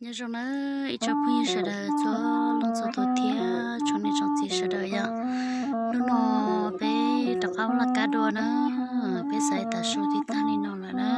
Nyob zoo na ib tsoom phooj ywg sawv daws txhua leej txhua tus thiab tsoom niam tsoom txiv sawv daws yom. Hnub no peb rov qab ua laj kab dua na, peb xaiv tav su tib tag li no lawm na.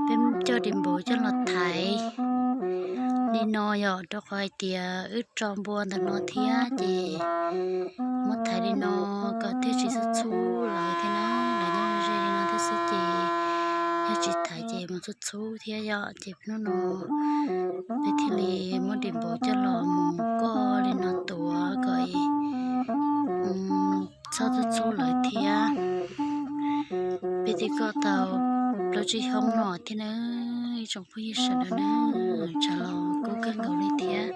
Peb coj ris npaum coj los thaiv li no yom, rau qhov hais tias wb tso npua ntawm no thiab ces muab thaiv li no kom thiaj tsis txhub txhub lawv thiab na. Lawv nyob ze li no thiab xwb ces yog tsis thaiv ces mus txhub txhub thiab yom. Ces hnub no peb thiaj li muab ris npaum coj los mus koj li no tuav kom txhob txhub txhub lawv thiab. Peb twb koj tau plaub tsib hoob no thiab na, ib tsoom phooj ywg sawv daws na, tsav los kub kawg nkaus li thiab.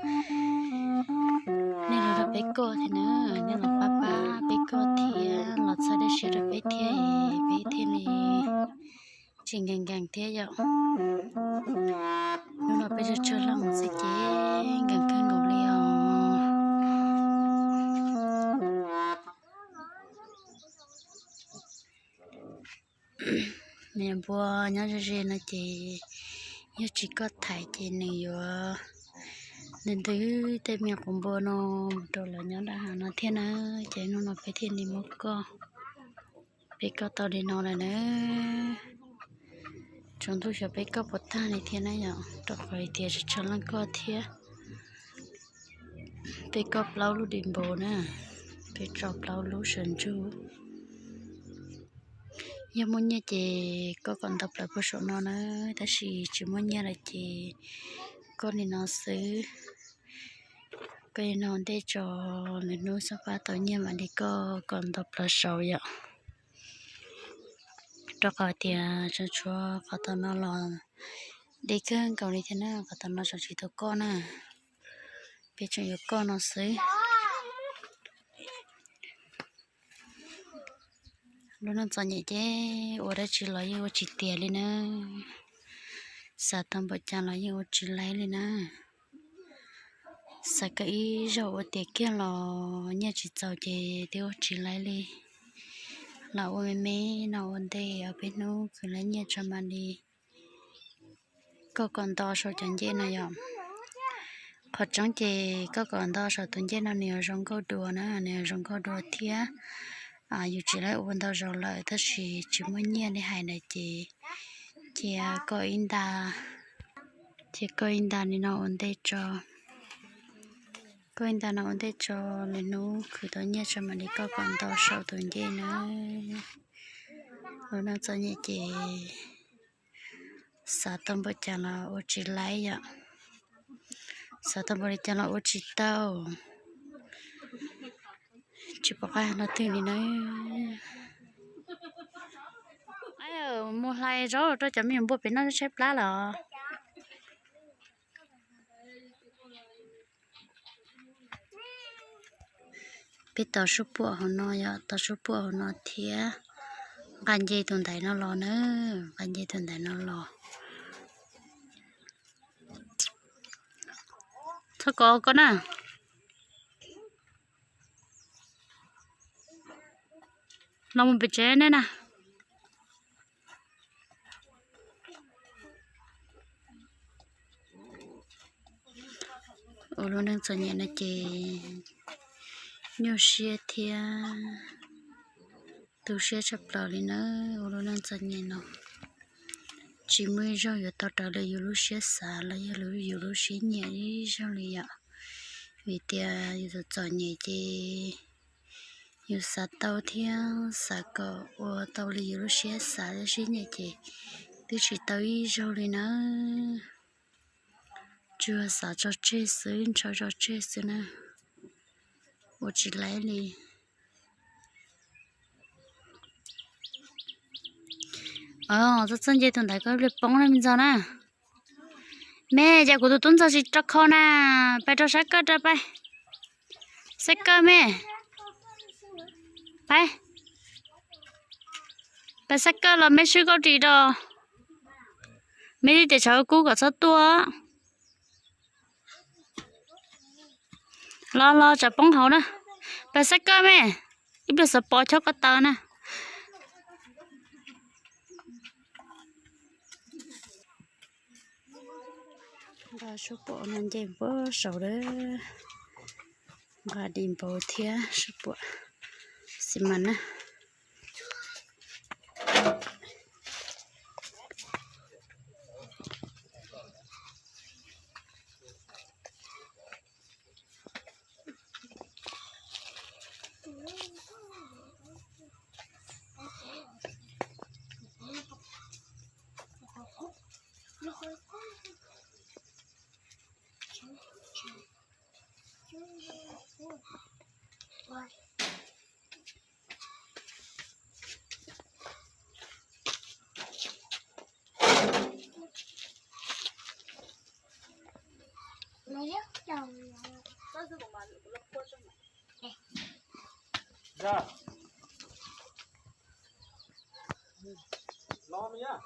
Nej los nrog peb koj thiab na, nej los pab pab peb koj thiab los txhawb dej siab rau peb thiab, peb thiaj li tsis nkees nkees thiab yom. Hnub no peb tsawg tsawg leej xwb ces nkees kawg nkaus li os. Me npua nyob ze ze no ces yog tsis koj thaiv ces nws yuav ntws ntws tej me quv npua no mus rau lawv nyob dab hav no thiab na. Ces hnub no peb thiaj li muab koj, peb koj tau li no lawm na. Tsaus ntuj xyov peb koj puas tag li thiab na yom, rau qhov hais tias tsawg tsawg leej koj thiab. Peb koj plaub lub ris npaum na, peb tso plaub lub sawv ntsug. Yog muaj nyiaj ces koj kom ntau plaws puag saum no na, tab sis tsis muaj nyiaj lawm ces koj li no xwb. Koj li no ua ntej tso, lwm hnub xyov pab tau nyiaj mam li koj kom ntau plaws saud yom. Rau qhov tias tseem tshuav qhov tom no los deb kawg nkaus li thiab na, qhov tom no tseem tsis tau koj na. Peb tseem yuav koj no xwb. Lub neej txom nyem ces ua dab tsi los yeej ua tsis tiav li na. Xav tau npaum cas los yeej ua tsis laib li na. Xav kom ib zaug ua tiav kiag los nyiaj tsis txaus ces twb ua tsis laib li. Los ua me me no ua ntej ob peb hnub khwv lawv nyiaj tso mam li koj kom nto saum cov ncej no yom. Qhov tseeb ces koj kom nto saum tus ncej no nws yuav zoo nkauj dua na, nws yuav zoo nkauj dua thiab. Yus tsis laib ua ntau zaus lawm tab sis tsis muaj nyiaj li hais na ces cia koj ib nta, cia koj ib nta li no ua ntej tso. Koj ib nta no ua ntej tso, lwm hnub khwv tau nyiaj tso mam li koj kom nto saum tus ncej na. Lub neej txom nyem ces xav tau npaum cas los ua tsis laib yom. Xav tau npaum li cas los ua tsis tau. Tsis pom qab hais lo twg li na. Mus hlais zaub rau cov me nyuam npua pem no tshaib plab lawm. Peb tau sub puam hauv no yom, tau sub puam hauv no thiab. Nqa nce tus ntaiv no los na, nqa nce tus ntaiv no los. Txhob kov koj na. Los mus pem tsev nej na. Ua lub neej txom nyem no ces nyuaj siab thiab tu siab tshaj plaws li na. Ua lub neej txom nyem no tsis muaj ib zaug yuav tau raws li yus lub siab xav los yog yus lub siab nyiam ib zaug li yom. Vim tias yus txom txom nyem ces yus xav tau thiab xav kom ua tau li yus lub siab xav lub siab nyiam ces twb tsis tau ib zaug li na. Tsuas xav tso tseg xwb, ntshaw tso tseg xwb na. Ua tsis laib li. Txawj txawj nce tus ntawd koj pliag poob na me ntxawg na. Me, cas kuv tus tub ntxawg tsis rau khau na. Pais rau sab kawj rau pais. Sab kawj me. Pais. Pais sab kawj los me swb koj ris rau. Me li tias tshav kub kom txhob tuaj. Los los tsam poob hauv na. Pais sab kawj me. Ib pliag xav pov chob koj taw na. Nqa suab puam no nce npuab saud lawm. Nqa di npau thiab suab puam xi mas na. Tab tom yawm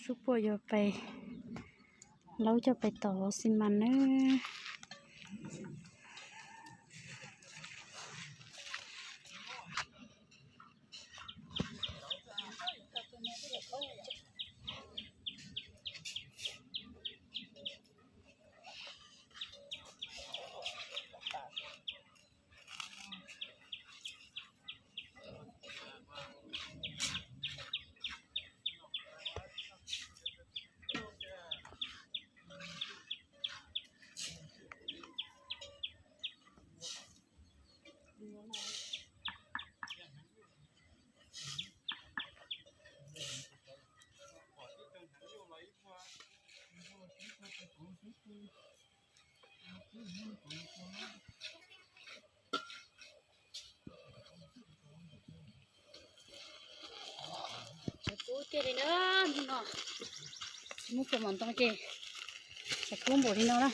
xub puas yuav pais laub coj pais tov xi mas nawb. Tshav kub tiag li na, hnub no tsis muaj cov mos ntoo ces tshav kub npaum li no na.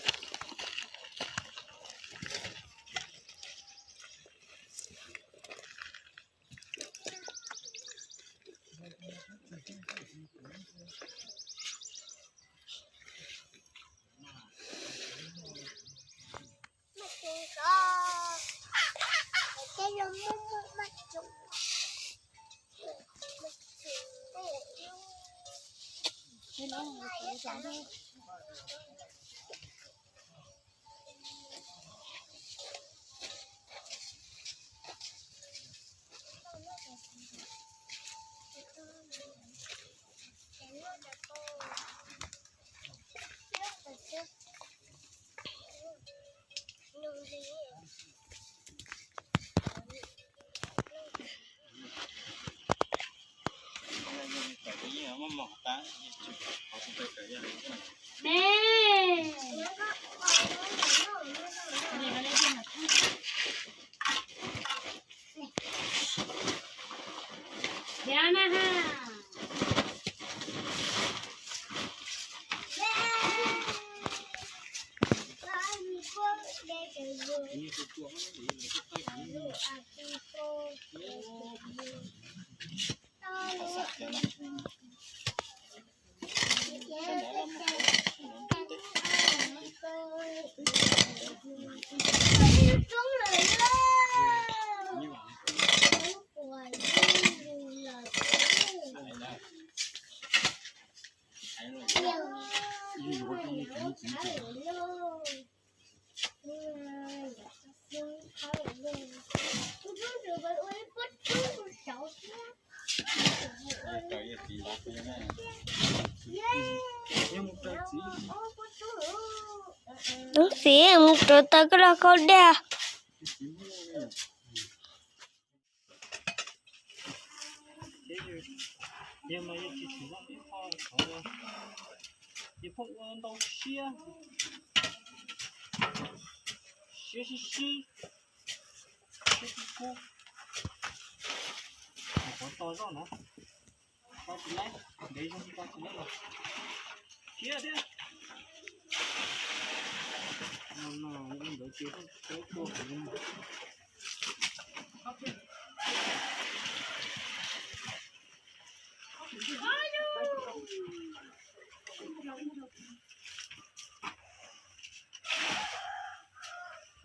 Ub, txiv, mus rau taw koj los khaub dej.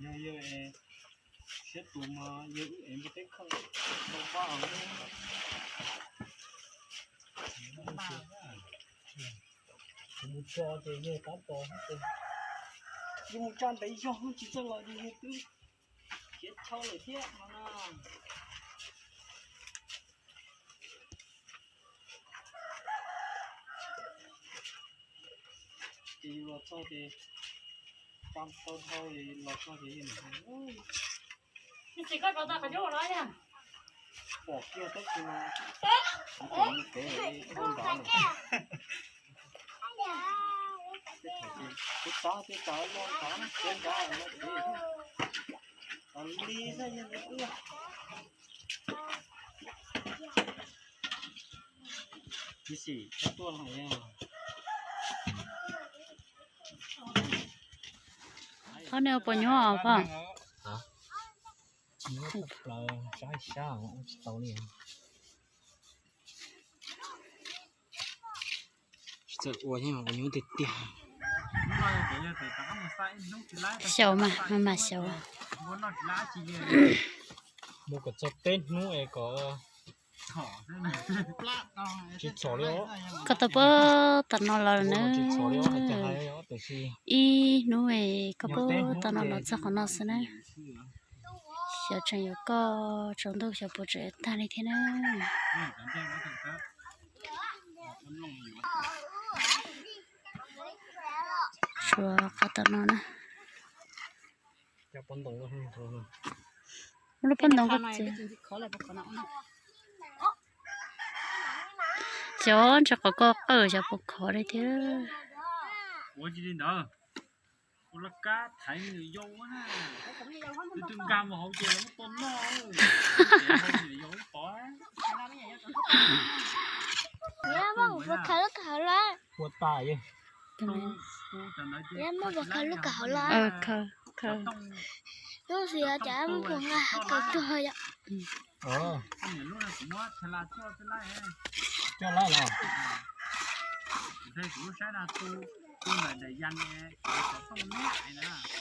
Yog yawg siab tus mas yawg wb ev npua teb khawb tau pab os. Kuv mus tso ces yawg tab tos, yawg mus tso ntev zog tsis txawj los ces yawg twb khiav dhau lawm thiab no na. Ces yus los txog ces, tau dhau los txog ces yus niam, pom kiag tab sis mas, kuv nrad, kuv txav tej tsav los txav tej nrad no ces, tau li xwb yog li. Ib sim txhob tuaj los yog. Qhov no puas nyuaj os pog? Nyuaj tshaj plaws, sab sab ua tsis tau li. Tsis txawj ua thiab mas ua nyuaj tiag tiag. Xyaum mas, mas xyaum. Mus kom txog peb hnub es kom tsis txhom li os. Koj tau puag tom no los na. Ib hnub es koj puag tom no los txog qhov no xwb na. Xyov tseem yuav koj tsaus ntuj xyov puas tseem tag li thiab na. Suav qhov tom no na. Muaj lub pob ntoo koj txiv. Xyov ntshe qhov koj qawj xyov puas khov li thiab. Ua tas. Muab ua khaws lub kawm hauv los. Khaws. Lub xwm yog cas muab pum nqa kawm tuag yom. Coj laib los.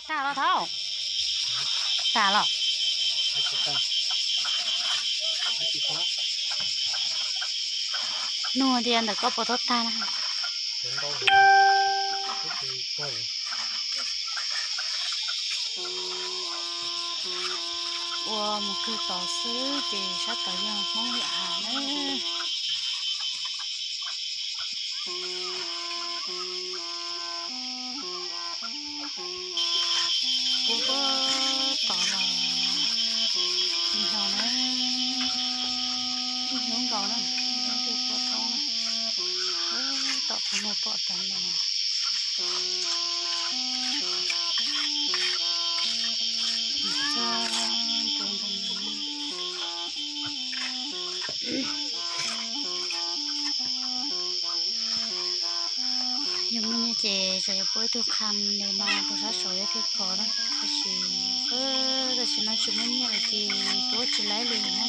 Tas los thaum. Tas los. Nug tias ntawm koj puas tau tag na. Ua mus kawg tod xwb ces sab tod yog Hmoob li av na. Puag tod los ib hnub na, ib hnub nkaus na, ib hnub twb puag thoob na. Puag tom kuv muag pom tod los. Yog muaj nyiaj ces tseem yuav puab ib tug qha nws mas rau sab saud thiaj khov na, tab sis, tab sis no tsis muaj nyiaj lawm ces puab tsis laib li na.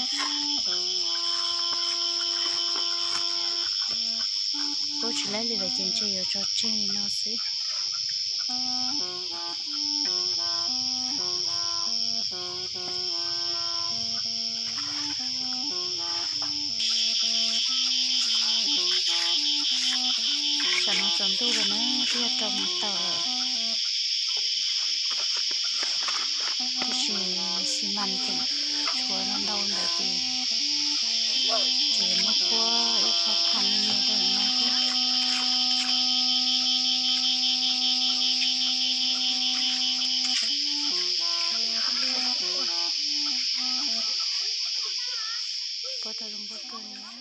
Puab tsis laib li lawm ces ntshe yuav tso tseg li no xwb. Tam no tsaus ntuj lawm na, twb yuav rau mus tau lawm. Tab sis xi mas tseem tshuav ntau ntawd ces, ces muab puab ib qho qha me me rau no thiab. Puab tau zoo nkauj kawg li.